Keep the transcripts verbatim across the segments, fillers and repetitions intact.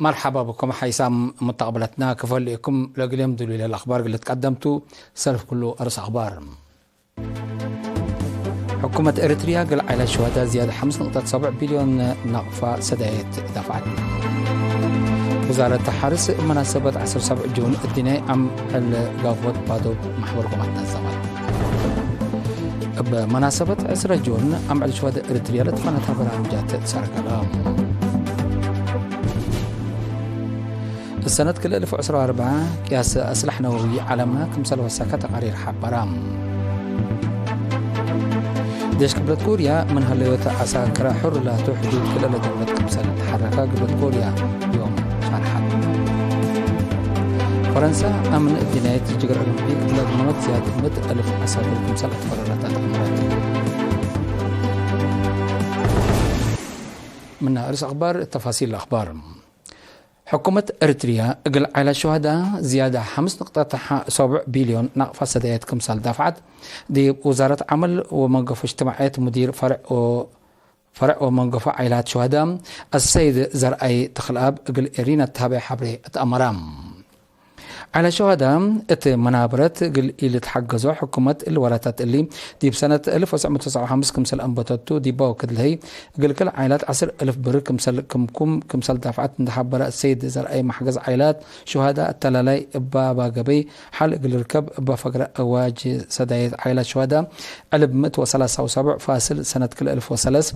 መርሐባ ብኩም ሓይሳም ሙተቅብለትና፣ ክፈል እኩም ለእግልዮም ድሉይ ለልአክባር እግል ልትቀደምቱ ሰልፍ ኩሉ አርስ አክባር። ሕኩመት ኤረትርያ እግል ዓይላት ሸዋዳ ዝያድ ሐምስ ንቅጠት ሰብዕ ቢልዮን ናቅፋ ሰዳየት ዳፍዐት። ውዛረት ሐርስ እብ መናሰበት ዐስር ሰብዕ ጁን እዲናይ አምዕል ጋብወት ባዶብ መሕበር ኮማት ነዘመት። እብ መናሰበት ዕስረ ጁን አምዕል ሸዋዳ ኤረትርያ ለትፈነታ በራምጃት ሰርገላ። ሰነት ክልኤ እልፍ ወዕስራ ወአርበዕ ቅያስ አስላሕ ነወዊ ዐለምና ክምሰል ወሰከ ተቃሪር ሐበራ። ዴሽ ቅብለት ኮርያ ምን ሀለዮተ ዐሳክረ ሑር ላቱ ሕዱድ ክልኤ ለደውለት ክምሰል ተሐረከ ግብለት ኮርያ ዮም ሸርሐት። ፈረንሳ አምን እድናየት ጅግር ኦሎምፒክ ለድመመት ዝያድ ምእት እልፍ ዐሳክር ክምሰል አትፈረረት አትአመረት። ምነ አርስ አክባር ተፋሲል አክባር። ሕኩመት ኤረትርያ እግል ዓይላት ሸዋዳ ዝያዳ ሐምስ ንቅጠት ሐ-፣ ሰቡዕ ቢልዮን ናቅፋ ሰዳየት ክምሰል ዳፍዐት። ዲብ ውዛረት ዐመል ወመንገፎ እጅትማዕየት ሙዲር ፈርዕ ወ-፣ ፈርዕ ወመንገፎ ዓይላት ሸዋዳ አሰይድ ዘርአይ ተክለአብ እግል ኤሪና ተሀበየ ሐብሬ እት አመራ። ዓይላት ሸዋዳ እት መናብረት እግል ኢልትሐገዞ ሕኩመት እሊ ወላታት እሊ ዲብ ሰነት እልፍ ወትሰዕ ምእት ወሰብዓ ወሐምስ ክምሰል አንበተቱ ዲባ ወክድ ለህይ እግል ክል ዓይላት ዐስር እልፍ ብር ክምሰል ክምኩም ክምሰል ዳፍዐት እንደ ሐበረ እሰይድ ዘርአይ፣ መሕገዝ ዓይላት ሹሃዳ አተላላይ እበ አባገበይ ሐል እግል ልርከብ እበ ፈግረ አዋጅ ሰዳየት ዓይላት ሹሃዳ ዕልብ ምእት ወሰላሳ ወሰብዕ ፋስል ሰነት ክልኤ እልፍ ወሰለስ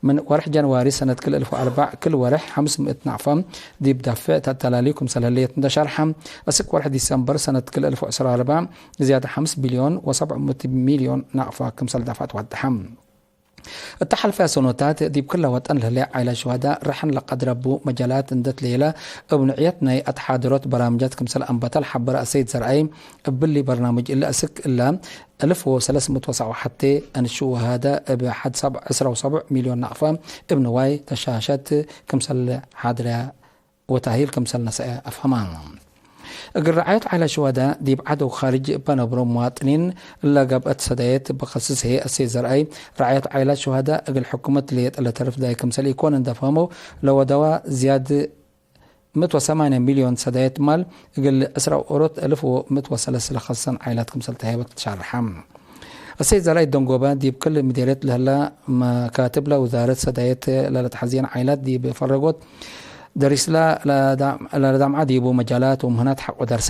ምን ወርሕ ጃንዋሪ ሰነት ክልኤ እልፍ ወአርበዕ ክል ወርሕ ሐምስ ምእት ናቅፋ ዲብ ዳፍዕ ተአተላልዩ ክምሰል ህሌት እንደ ሸርሐ፣ አስክ ወርሕ ዲሰምበር ሰነት ክልኤ እልፍ ወዕስራ ወአርበዕ ዝያድ ሐምስ ቢልዮን ወሰብዕ ምእት ሚልዮን ናቅፋ ክምሰል ዳፍዐት ወደሐ። እተ ሐልፈያ ሰኖታት ዲብ ክለ ወጠን ለህሌ ዓይላት ሹሃዳ ረሐን ለቀድረቡ መጃላት እንደ ትሌለ፣ እብ ንዕየት ናይ አትሓደሮት በራምጃት ክምሰል አንበተ ለሐበረ አሰይድ ዘርአይ፣ እብሊ በርናምጅ እሊ አስክ እለ እልፍ ወሰለስ ምእት ወሰብዓ ወሐቴ አንሹ ወሃዳ እብ ሐድ ሰብዕ፣ ዕስራ ወሰቡዕ ሚልዮን ናቅፋ እብ ንዋይ ተሻሸት ክምሰል ሓድረ ወታሂል ክምሰል ነሰአ አፍሀማ። እግል ረዓየት ዓይላት ሹሃዳ ዲብ ዐድ ወካርጅ እበ ነብሮ መዋጥኒን እለ ገብአት ሰዳየት በከስስ ህዬ አሰይድ ዘርአይ፣ ረዓየት ዓይላት ሹሃዳ እግል ሕኩመት ሌጠ ለተርፍ ዳይ ክምሰል ኢኮን እንደ ፈሀመው ለወደዋ ዝያድ ምእት ወሰማንየ ሚልዮን ሰዳየት ማል እግል ዕስራ ወአራት እልፍ ወምእት ወሰለስ ለከሰን ዓይላት ክምሰል ተሀይበት ትሻርሐ። አሰይድ ዘርአይ ደንጎበ ዲብ ክል ምዴርየት ለህላ መካትብ ለውዛረት ሰዳየት ለለትሐዝየን ዓይላት ዲብ ፈረጎት ደሪስላ ለዳም-፣ ለለዳምዓ ዲቡ መጃላት ወምህናት ሐቆ ደርሰ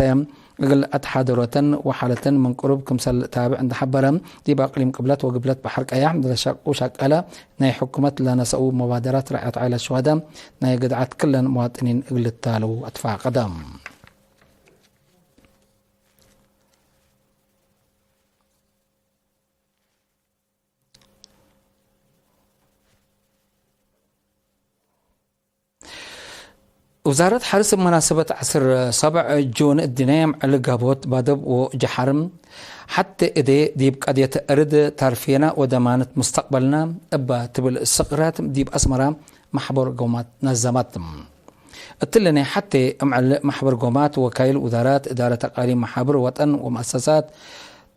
እግል አትሓደሮተን ወሓለተን ምን ቅሩብ ክምሰል ታብዕ እንደ ሐበረ፣ ዲብ አቅሊም ቅብለት ወግብለት በሐር ቀያሕ ለሸቁ ሸቀለ ናይ ሕኩመት ለነሰኡ መባደራት ረዓየት ዓይላት ሹሃዳ ናይ ግድዓት ክለን መዋጥኒን እግል ልታለው አትፋቀደ። ውዛረት ሐርስ እብ መናሰበት ዐስር ሰብዕ ጁን እዲነ አምዕል ጋቦት ባደብ ወጀሐር ሐቴ እዴ ዲብ ቀድየት እርድ ታርፌና ወደማነት ሙስተቅበልና እባ ትብል ስቅራት ዲብ አስመራ መሕበር ጎማት ነዘመት። እትሊ ናይ ሐቴ እምዕል መሕበር ጎማት ወካይል ውዛራት፣ እዳረት አቃሊም መሓብር ወጠን ወመአሰሳት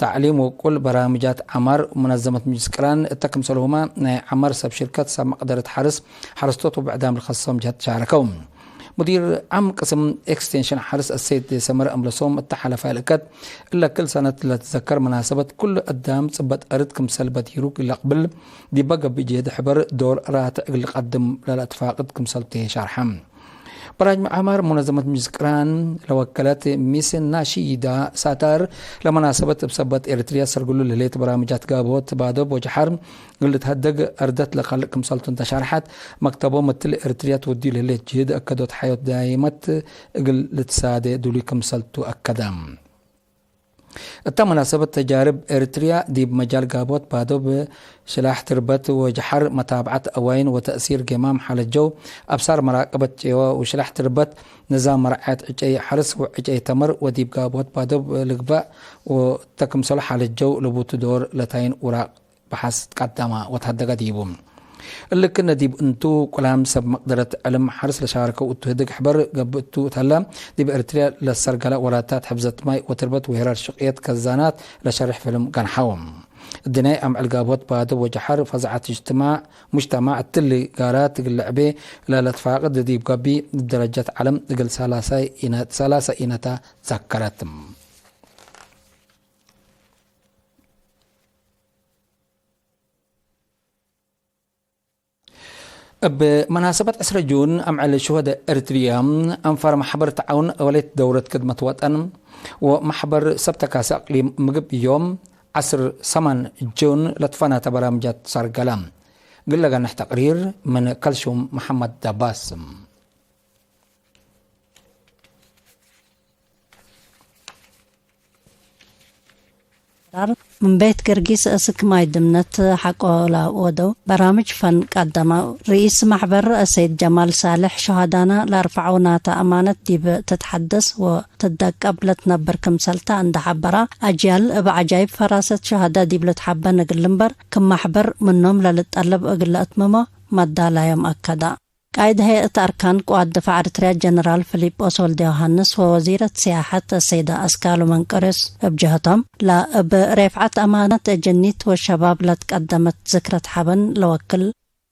ተዕሊም ወቁል በራምጃት ዐማር፣ ሙነዘመት ምጅልስ ቅራን እተ ክምሰልሁመ ናይ ዐማር ሰብ ሽርከት ሰብ መቅደረት ሐርስ፣ ሐረስቶት ወብዕዳም ለከሰሶም ጀህት ሻረከው። ሙዲር ዓም ቅስም ኤክስቴንሽን ሐርስ አሰይድ ሰመረ አምለሶም እተ ሐለፋይ ልእከት፣ እለ ክል ሰነት ለትዘከር መናሰበት ኩሉ አዳም ጽበጥ አርድ ክምሰል በዲሩ ለቅብል ዲበ ገብእ ጀህድ ሕበር ዶር ራትዕ እግል ልቀድም ለለአትፋቅድ ክምሰልቱ ሻርሐ። በራጅ መዓማር ሙነዘመት ምጅልስ ቅራን ለወከለት ሚስ ናሺዳ ሳታር ለመናሰበት እብ ሰበት ኤረትርያ ሰርግሉ ለህሌት በራምጃት ጋብሆት ባዶብ ወጀሐር እግል ልትሀደግ አርደት ለካልእ ክምሰልቱ እንተ ሻርሐት፣ መክተቦም እትሊ ኤረትርያ ትወድዩ ለህሌት ጅህድ አከዶት ሐዮት ዳይመት እግል ልትሳዴ ዱሉይ ክምሰልቱ አከደ። እተ መናሰበት ተጃርብ ኤረትርያ ዲብ መጃል ጋብሆት ባዶብ ሽላሕ ትርበት ወጀሐር መታብዐት አዋይን ወተእሲር ጌማም ሐለጀው አብሳር መራቀበት ጬወ ወሽላሕ ትርበት ንዛም መርዓየት ዕጨይ ሐርስ ወዕጨይ ተምር ወዲብ ጋብሆት ባዶብ ልግበእ ወተክምሰሎ ሐለጀው ልቡቱ ዶር ለታይን ውራቅ በሐስ ትቀደመ ወተሀደገ ዲቡ። እሊ ክእነ ዲብ እንቱ፣ ቁላም ሰብ መቅደረት ዕልም ሐርስ ለሻረከው እቱ ህድግ ሕበር ገብእ እቱ እት ሀለ፣ ዲብ ኤረትርያ ለሰርገለ ወላታት ሕፍዘት ማይ ወትርበት ወሄራር ሽቅየት ከዛናት ለሸርሕ ፊልም ገንሐው። እድናይ አምዕል ጋብሆት ባደብ ወጀሐር ፈዛዐት እጅትማዕ፣ ሙጅተማዕ እትሊ ጋራት እግል ለዕቤ ለለትፋቅድ ዲብ ገብእ፣ እብ ደረጀት ዐለም እግል ሰላሰ ኢነ-፣ ሰላሰ ኢነታ ዘከረት። እብ መናሰበት ዕስረ ጁን፣ አምዕል ሹሀደ ኤሪትርያ፣ አንፋር መሕበር ተዓውን ወሌት ደውረት ክድመት ወጠን ወመሕበር ሰብ ተካሲ አቅሊም ምግብ ዮም ዐስር ሰማን ጁን ለትፈናተ በራምጃት ሰርገለ። ግለ ገንሕ ተቅሪር ምን ከልሱም መሐመድ ደባስ። ዳር ምን ቤት ገርጊስ እስክ ማይ ድምነት ሐቆ ለወደው በራምጅ ፈን ቀደመው። ርኢስ መሕበር ሰይድ ጀማል ሳልሕ፣ ሸሃዳና ለአርፈዐውናተ አማነት ዲብ ትትሐደስ ወትትደቀብ ለትነብር ክምሰልታ እንደ ሐበራ፣ አጅያል እብ ዐጃይብ ፈራሰት ሸሃዳ ዲብ ልትሐበን እግል ልንበር፣ ክም መሕበር ምኖም ለልጠለብ እግል ለአትምሞ መዳላዮም አከዳ። ቃይድ ሀይአት አርካን ቅዋት ድፋዕ ኤሪትርያ ጀነራል ፊሊጶስ ወልደዮሃንስ ወወዚረት ስያሐት አሰይደ አስካሉ መንቀርዮስ እብ ጀህቶም፣ ለእብ ሬፍዐት አማነት አጀኒት ወሸባብ ለትቀደመት ዝክረት ሐበን ለወክል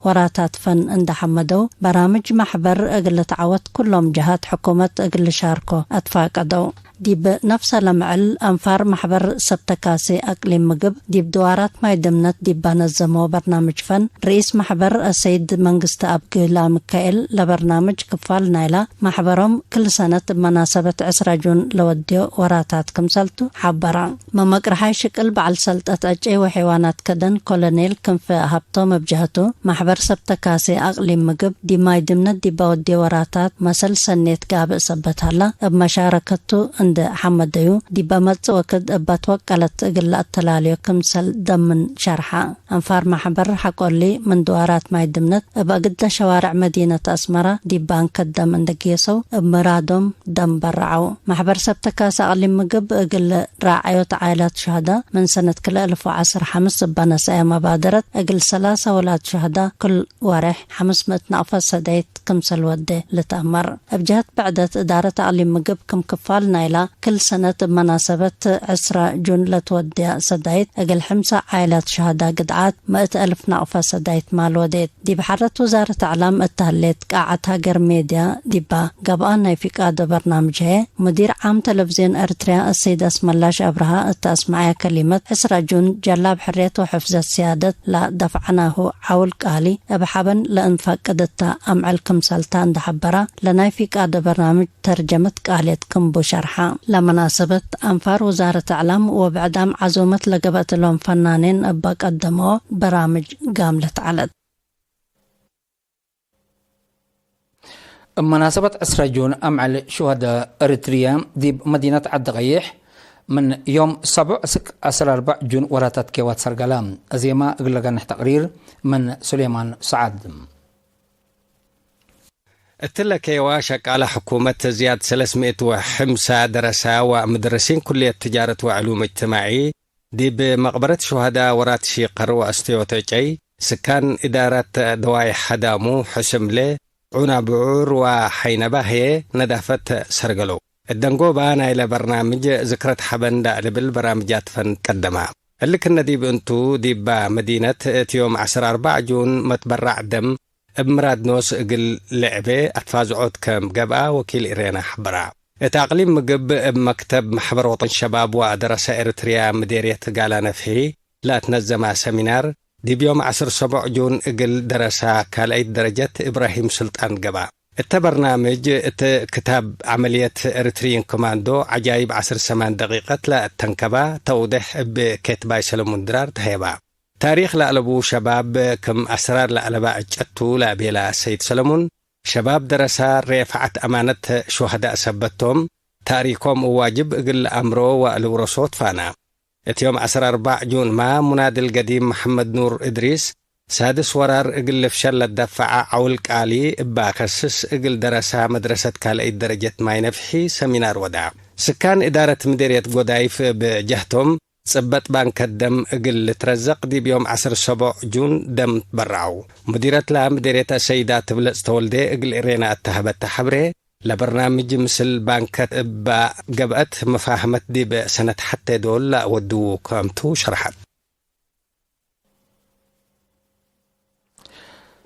ወራታት ፈን እንደ ሐመደው፣ በራምጅ መሕበር እግል ልትዓወት ኩሎም ጀሃት ሕኩመት እግል ልሻርኮ አትፋቀደው። ዲብ ነፍሰ ለምዕል አንፋር መሕበር ሰብ ተካሴ አቅሊም ምግብ፣ ዲብ ድዋራት ማይ ድምነት ዲብ ባነዘመው በርናምጅ ፈን፣ ርኢስ መሕበር አሰይድ መንግስተአብ ግላ ሚካኤል፣ ለበርናምጅ ክፋል ናይላ መሕበሮም ክል ሰነት እብ መናሰበት ዕስረ ጁን ለወድዮ ወራታት ክምሰልቱ ሐበራ። መመቅርሓይ ሽቅል በዐል ሰልጠት ዕጨይ ወሐይዋናት ከደን ኮሎኔል ክንፈ ሀብቶም እብ ጀህቱ፣ መሕበር ሰብ ተካሴ አቅሊም ምግብ ዲብ ማይ ድምነት ዲብ አወድየ ወራታት መሰል ሰኔት ጋብእ ሰበት ሀላ፣ እብ መሻረከቱ እንደ ሐመደዩ፣ ዲብ መጽእ ወክድ እበ ትወቀለት እግል ለአተላልዮ ክምሰል ደምን ሸርሐ። አንፋር መሕበር ሐቆሊ ምን ድዋራት ማይ ድምነት እብ አግደ ሸዋርዕ መዲነት አስመራ ዲብ ባንከት ደም እንደ ጌሰው እብ ምራዶም ደም በረዐው። መሕበር ሰብ ተካሰ አቅሊም ምግብ እግል ራዐዮት ዓይላት ሹሀዳ ምን ሰነት ክልኤ አልፍ ወዐስር ሐምስ እበ ነሰአየ መባደረት እግል ሰላሰ ውላድ ሹሀዳ ክል ወሬሕ ሐምስ ምእት ናቅፈ ሰዳይት ክምሰል ወዴ ልትአመር። እብ ጀህት ብዕደት እዳረት አቅሊም ምግብ ክም ክፋል ናይላ ክል ሰነት እብ መናሰበት ዕስራ ጁን ለትወድያ ሰዳይት እግል ሕምሳ ዓይላት ሹሀዳ ግድዓት ምእት አልፍ ናቅፈ ሰዳይት ማል ወዴት። ዲብ ሐረት ውዛረት አዕላም እተ ህሌት ቃዐት ሀገር ሜድያ ዲባ ገብአ ናይ ፊቃዶ በርናምጅ ህዬ፣ ሙዲር ዓም ተለቪዝዮን ኤሪትርያ አሰይድ አስመላሽ አብርሃ እተ አስመዐየ ከሊመት፣ ዕስራ ጁን ጀላብ ሕርየት ወሕፍዘት ስያደት ለደፍዐናሁ ዐውል ቃሊ እብ ሐበን ለእንፈቅድ እተ አምዕል ክምሰልታ እንደ ሐበራ፣ ለናይ ፊቃዶ በርናምጅ ተርጀመት ቃልየት ክምቡ ሸርሐ። ለመናሰበት አንፋር ውዛረት አዕላም ወብዕዳም ዐዞመት ለገብአት እሎም ፈናኔን እበ ቀደመዎ በራምጅ ጋምለት ዐለት። እብ መናሰበት ዕስረ ጁን አምዕል ሹሀደ ኤሪትርየ ዲብ መዲነት ዐዲ ቀይሕ ምን ዮም ሰቡዕ እስክ ዐስር አርበዕ ጁን ወራታት ኬዋት ሰርገለ። አዜመ እግል ለገንሕ ተቅሪር ምን ሱሌማን ሰዓድ። እትለ ኬዋ ሸቃለ ሕኩመት ዝያድ ሰለስ ምእት ወሐምሳ ደረሳ ወምድርሲን ኩልየት ትጃረት ወዕሉም እጅትማዒ፣ ዲብ መቅበረት ሹሀዳ ወራት ሺቀር ወአስተዮት ዕጨይ፣ ስካን እዳረት ደዋይሕ ሀዳሙ ሕስምለ፣ ዑና ብዑር ወሐይነባ ህዬ ነዳፈት ሰርገለው። እት ደንጎባ ናይለ በርናምጅ ዝክረት ሐበን ዳእ ልብል በራምጃት ፈን ቀደማ። እሊ ክነ ዲብ እንቱ፣ ዲባ መዲነት እት ዮም ዐስር አርበዕ ጁን መትበራዕ ደም እብ ምራድ ኖስ እግል ልዕቤ አትፋዝዖት ከም ገብአ ወኪል ኢሬና ሐበራ። እት አቅሊም ምግብ እብ መክተብ መሕበር ወጠን ሸባብ ወአደረሰ ኤሪትርያ ምዴርየት ጋላ ነፍሒ ለአትነዘማ ሰሚናር፣ ዲብ ዮም ዐስር ሰቦዕ ጁን እግል ደረሳ ካልአይት ደረጀት እብራሂም ሱልጣን ገብአ። እተ በርናምጅ እት ክታብ ዐመልየት ኤሪትርይን ኮማንዶ ዐጃይብ ዐስር ሰማን ደቂቀት ለአተንከባ ተውዴሕ እብ ኬትባይ ሰለሙን ድራር ተሀየባ። ታሪክ ለአለቡ ሸባብ ክም አስራር ለአለባ ዕጨት ቱ ለአቤላ ሰይድ ሰለሙን፣ ሸባብ ደረሳ ሬፍዐት አማነት ሹሀዳእ ሰበት ቶም፣ ታሪኮም ዋጅብ እግል ለአምሮ ወአልውረሶ ትፋና። እት ዮም ዐስር አርበዕ ጁንመ፣ ሙናድል ገዲም መሐመድ ኑር እድሪስ፣ ሳድስ ወራር እግል ልፍሸል ለደፈዐ ዐውል ቃሊ እባ ከስስ እግል ደረሳ መድረሰት ካልአይት ደረጀት ማይ ነፍሒ ሰሚናር ወድዐ። ስካን እዳረት ምዴርየት ጎዳይፍ እብ ጀህቶም፣ ጽበጥ ባንከት ደም እግል ልትረዘቅ ዲብ ዮም ዐስር ሰቦዕ ጁን ደም ትበረዐው። ሙዲረትለ ምዴርየት አሰይዳ ትብለጽ ተወልዴ እግል ኢሬና እተ ሀበተ ሐብሬ፣ ለበርናምጅ ምስል ባንከት እባ ገብአት መፋህመት ዲብ ሰነት ሐቴ ዶል ለአወድዉ ከምቱ ሸርሐት።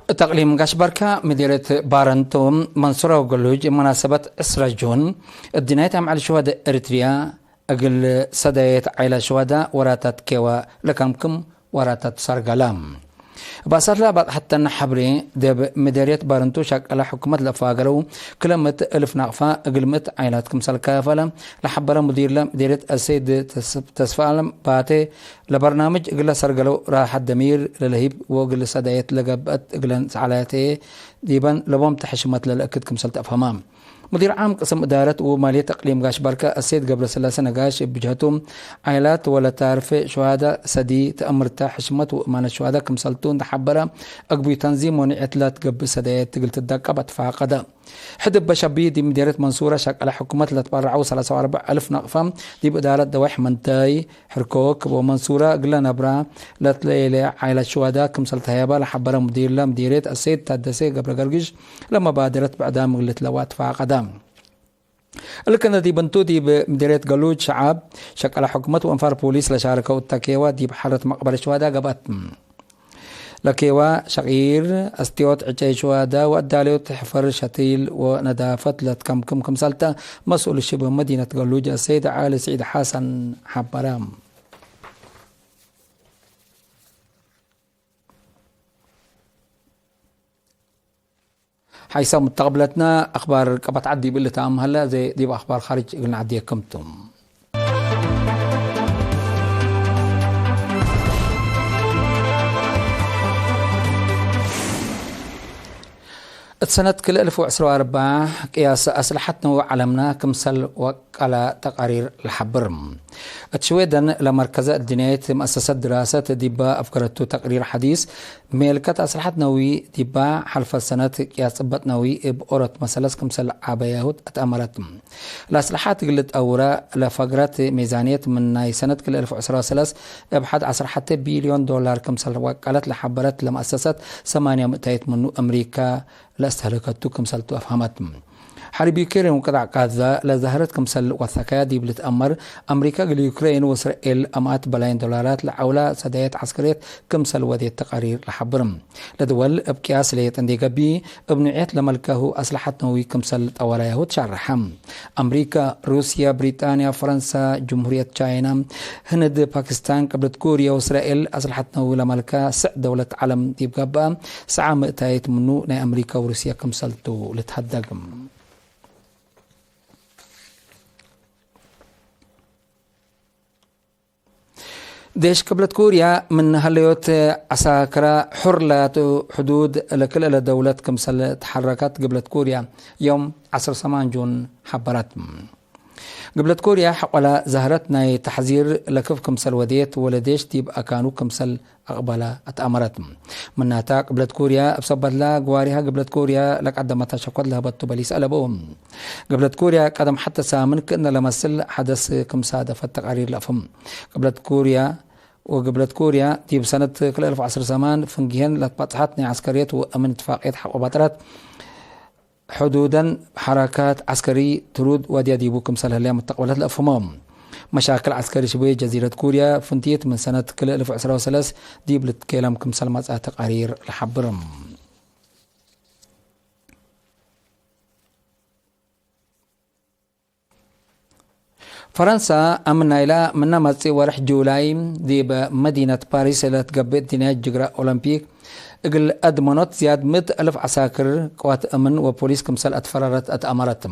እት አቅሊም ጋሽ ባርካ ምዲርየት ባረንቶ መንሱራ ወገሉጅ መናሰበት ዕስራ ጁን እድናይት አምዕል ሸዋደ ኤሪትሪያ እግል ሰዳየት ዓይላት ሸዋዳ ወራታት ኬዋ ለከምክም ወራታት ሳርጋላ። ባሳትላ ባጽሐተን ሐብሬ፣ ደብ ምደርየት ባረንቱ ሻቀላ ሕኩመት ለፋገረው ክለ ምእት እልፍ ናቅፋ እግል ምእት ዓይላት ክምሰል ካፈለ ለሐበረ ሙዲርለ ምደርየት አሰይድ ተስፋለም ባቴ፣ ለበርናምጅ እግለ ሰርገለው ራሐት ደሚር ለለህይብ ወእግል ሰዳየት ለገብአት እግለን ሰዓላቴ ዲበን ለቦምተ ሕሽመት ለለእክድ ክምሰል ተአፍሀማ። ሙዲር ዓም ቅስም እዳረት ወማልየት እቅሊም ጋሽ ባርከ አሰይድ ገብረስላሴ ነጋሽ እብ ጅሀቱ፣ ዓይላት ወለታርፍ ሸሃዳ ሰዲ ተአምርተ ሕሽመት ወእማነት ሸሃዳ ክምሰልቱ እንደ ሐበረ፣ አግቡይ ተንዚም ወንዕየት ላትገብእ ሰዳየት እግል ትዳቀብ አትፋቀደ። ሕድ እበ ሸቢ ዲብ ምዴርየት መንሱረ ሸቀለ ሕኩመት ለትበረዐው ሰላሳ ወአርበዕ አልፍ ነቅፈ ዲብ እዳረት ደዋይሕ መንተይ፣ ሕርኮክ ወመንሱረ እግለ ነብራ ለትለኤለ ዓይላት ሽዋዳ ክምሰል ተህየበ ለሐበረ ሙዲርለ ምዲርየት አሰይድ ታደሴ ገብረ ገርግሽ፣ ለመባደረት ብዕዳም እግል ልትለዋ ትፋቀደ። እሊ ክነ ዲብ እንቱ፣ ዲብ ምዲርየት ገሉጅ ሸዓብ ሸቀለ ሕኩመት ወእንፋር ፖሊስ ለሻርከው እተ ኬዋ ዲብ ሐረት መቅበረት ሽዋዳ ገብአት። ለኬዋ ሸቂር፣ አስትዮት ዕጨይ ሽዋዳ ወአዳልዮት ሕፈር ሸቲል ወነዳፈት ለትከምክም ክምሰልተ መስኡል ሽብህ መዲነት ገሉጅ አሰይድ ዓሊ ስዒድ ሐሰን ሐበረ። ሐይሰ ሙተቅብለትነ አክባር ቀበት ዐድ ዲብ እሊ ተአምሀለ፣ ዘይ ዲብ አክባር ካርጅ እግል ነዐድየክም ቱ። እት ሰነት ክልኤ አልፍ ወዕስራ ወአርበዕ ቅያስ አስለሐት ነዊ ዐለምና ክምሰል ወቀለ ተቃሪር ለሐብር። እት ሽዌደን ለመርከዘ እድንያይት መአሰሰት ድራሰት ዲበ አፍገረቱ ተቅሪር ሐዲስ፣ ሜልከት አስለሐት ነዊ ዲባ ሐልፈት ሰነት ቅያስ ጽበጥ ነዊ እብ ኦሮት መሰለስ ክምሰል ዐበያሁት አትአመረት። ለአስለሐት እግል ልጠውረ ለፈግረት ሜዛንየት ምን ናይ ሰነት ክልኤ አልፍ ወዕስራ ወሰለስ እብ ሐድ ዐስር ሐቴ ቢልዮን ዶላር ክምሰል ወቀለት ለሐበረት ለመአሰሰት ሰማንያ ምእታይት ምኑ አምሪካ ለአስተህለከቱ ክምሰልቱ አፍሀመት። ሐርብ ዩክሬን ወቅጣዕ ጋዛ ለዛህረት ክምሰል ወሰከያ ዲብ ልትአመር፣ አምሪካ እግል ዩክሬን ወእስራኤል አምኣት በላይን ዶላራት ለዐውላ ሰዳየት ዐስከርየት ክምሰል ወዴት ተቃሪር ለሐብር። ለድወል እብ ቅያስ ሌጥ እንዴ ገብእ፣ እብ ኑዕየት ለመልከሁ አስለሐት ነዊ ክምሰል ጠወራያሁ ትሻረሐ። አምሪካ፣ ሩስያ፣ ብሪጣንያ፣ ፈረንሳ፣ ጅምሁርየት ቻይና፣ ህንድ፣ ፓኪስታን፣ ቅብለት ኮርያ ወእስራኤል አስለሐት ነዊ ለመልካ ስዕ ደውለት ዐለም ዲብ ገብአ፣ ሰዓ ምእታይት ምኑ ናይ አምሪካ ወሩስያ ክምሰልቱ ልትሀደግ። ዴሽ ቅብለት ኮርያ ምን ሀለዮት ዐሳክራ ሑር ላቱ ሕዱድ ለክልኤ ለደውለት ክምሰል ተሐረከት ግብለት ኮርያ ዮም ዐስር ሰማን ጁን ሐበረት። ግብለት ኮርያ ሐቆላ ዛህረት ናይ ተሕዚር ለክፍ ክምሰል ወዴት ወለዴሽ ዲብ አካኑ ክምሰል አቅበላ አትአመረት። ምናተ፣ ቅብለት ኮርያ እብ ሰበትላ ግዋሪሃ ግብለት ኮርያ ለቀደመተ ሸኮት ለህበቱ በሊስ አለበው። ግብለት ኮርያ ቀደም ሐተ ሳምን ክእነ ለመስል ሐደስ ክም ሳደፈት ተቃሪር ለአፍህም። ቅብለት ኮርያ ወግብለት ኮርያ ዲብ ሰነት ክልኤ አልፍ ወዐስር ሰማን ፍንጊሄን ለትበጽሐት ናይ ዐስከርየት ወአምን እትፋቅየት ሐቆ በጥረት። ሕዱደን ሐረካት ዐስከሪ ትሩድ ወድያ ዲቡ ክምሰል ህለያ ሙተቅበለት ለአፍህመው። መሻክል ዐስከሪ ሽቤ ጀዚረት ኮርያ ፍንቲት ምን ሰነት ክልኤ አልፍ ወዐስራ ወሰለስ ዲብ ልትኬለም ክምሰል መጽአ ተቃሪር ለሐብር። ፈረንሳ አምን ናይላ ምነ መጽእ ወርሕ ጁላይ ዲብ መዲነት ፓሪስ ለትገብእ እድንያይ ጅግረ ኦሎምፒክ እግል አድመኖት ዝያድ ምእት አልፍ ዐሳክር ቅዋት አምን ወፖሊስ ክምሰል አትፈረረት አትአመረት።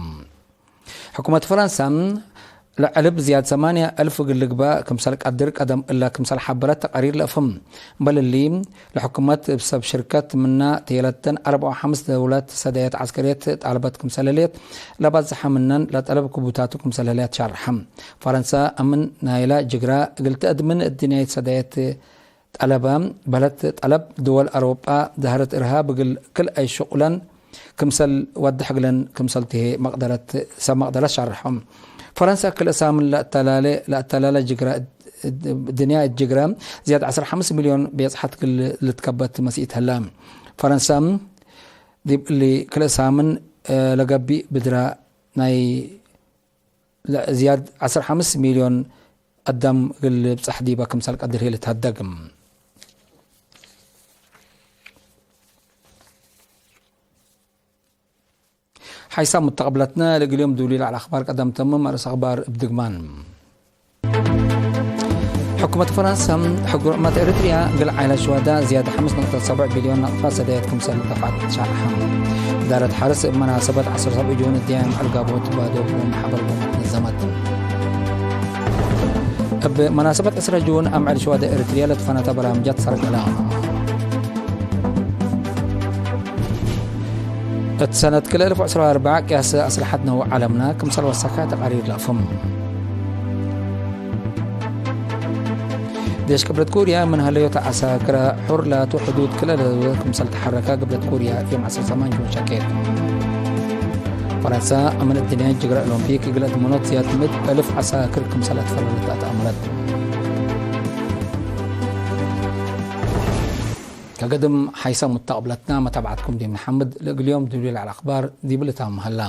ሕኩመት ፈረንሳ ለዐልብ ዝያድ ሰማንያ አልፍ እግል ልግበእ ክምሰል ቀድር ቀደም እለ ክምሰል ሐበረት ተቃሪር ለአፍህም። እምበል እሊ፣ ለሕኩመት እብ ሰብ ሽርከት ምና ቴለተን አርበዕ ወሐምስ ደውለት ሰዳየት ዐስከርየት ጣልበት ክምሰል ህሌት፣ ለበዝሐ ምነን ለጠለብ ክቡታቱ ክምሰል ህሌት ሻርሐ። ፈረንሳ አምን ናይላ ጅግራ እግል ተአድምን እድንያይት ሰዳየት ጠለበ፣ በለት ጠለብ ድወል አውሮጳ ዛህረት እርሃብ እግል ክልአይ ሽቁለን ክምሰል ወድሕ እግለን ክምሰል ትሄ መቅደረት፣ ሰብ መቅደረት ሻርሐ። ፈረንሳ ክልእ ሳምን ለአተላለ፣ ለአተላለ ጅግራ ድንያ እት ጅግረ ዝያድ ዐስር ሐምስ ሚልዮን ቤጽሐት እግል ልትከበት መስኢት ህለ። ፈረንሳ ዲብ እሊ ክልእ ሳምን ለገብእ ብድራ ናይ ዝያድ ዐስር ሐምስ ሚልዮን አዳም እግል ልብጸሕ ዲበ ክምሰል ቀድር ህይ ልትሀደግ። ሓይሳም ሙተቀብለትነ፣ ለእግል ዮም ዱሊ ለዐለ አኽባር ቀደም ተምም። አርእስ አኽባር እብ ድግማን። ሕኩመት ፈረንሳ፣ ሕኩመት ኤረትርያ እግል ዓኢለት ሹሀዳ ዝያድ ሐምስ ነቅጠት ሰብዕ ቢልዮን ናቅፋት ሰዳየት ክምሰል ደፍዐት ሸርሐ። እዳረት ሐርስ እብ መናሰበት ዐስር ሰብዕ ጁን እድያም ዐልጋቦት ባዶ ወመሐበር ቦም ነዘመት። እብ መናሰበት ዕስረ ጁን አምዕል ሹሀዳ ኤረትርያ ለትፈነተ በራምጃት ሰርገላ። እት ሰነት ክልኤ አልፍ ወዕስራ ወአርበዕ ቅያስ አስለሐት ነው ዐለምና ክምሰል ወሰከ ተቃሪር ለአፍም። ዴሽ ቅብለት ኮርያ ምን ሀለዮተ ዐሳክረ ሑር ላቱ ሕዱድ ክልኤ ለህዝብ ክምሰል ተሐረከ ቅብለት ኮርያ ዮም ዐስር ሰማን ጁን ሸቄት። ፈረንሳ አምን እድንያ ጅግረ ኦሎምፒክ እግል አድመኖት ዝያድ ምእት አልፍ ዐሳክር ክምሰል አትፈለለት አትአመረት። ከገድም ሓይሰ ሙተቅብለትና መታብዐትኩም ዲብ ነሐምድ። ለእግል ዮም ዱሊ ለዐለ አኽባር ዲብ ልታም ሀላ።